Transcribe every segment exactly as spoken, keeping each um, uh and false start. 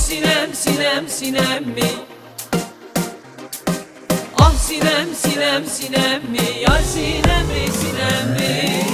Sinem, sinem, sinem mi? Ah sinem, sinem, sinem mi? Yar sinem mi, sinem mi?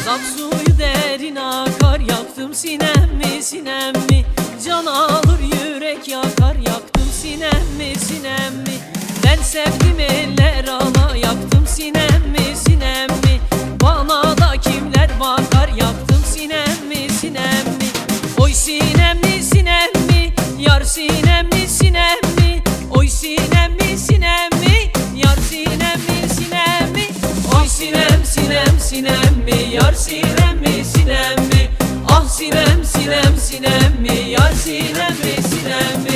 Zaf suyu derin akar, yaktım sinem mi, sinem mi? Can alır yürek yakar, yaktım sinem mi, sinem mi? Ben sevdim eller ala, yaktım sinem mi, sinem mi? Bana da kimler bakar, yaktım sinem mi, sinem mi? Oy sinem mi, sinem mi? Yar sinem mi, sinem mi? Oy sinem mi, sinem mi? Yar sinem mi, sinem mi? Oy sinem, sinem, sinem mi? Yar sinem mi, sinem mi? Ah sinem, sinem, sinem mi? Yar sinem mi, sinem mi?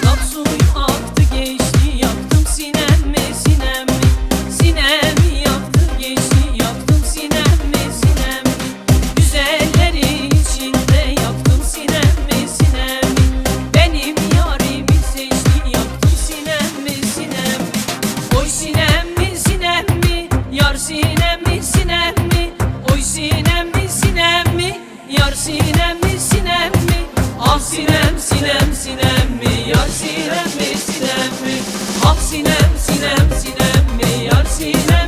Zaf suyu aktı geçti, yaktım sinem mi, sinem mi? Sinem mi yaktı geçti, yaktım sinem mi, sinem mi? Güzellerin içinde yaktım sinem mi, sinem mi? Benim yarimi seçti, yaktım sinem mi, sinem mi? Oy sinem mi, sinem mi? Yar sinem mi, sinem mi? Oy sinem mi, sinem mi? Yar sinem mi, sinem mi? Ah sinem, sinem, sinem mi? Yar sinem mi, sinem mi? Ah sinem, sinem, sinem mi? Yar sinem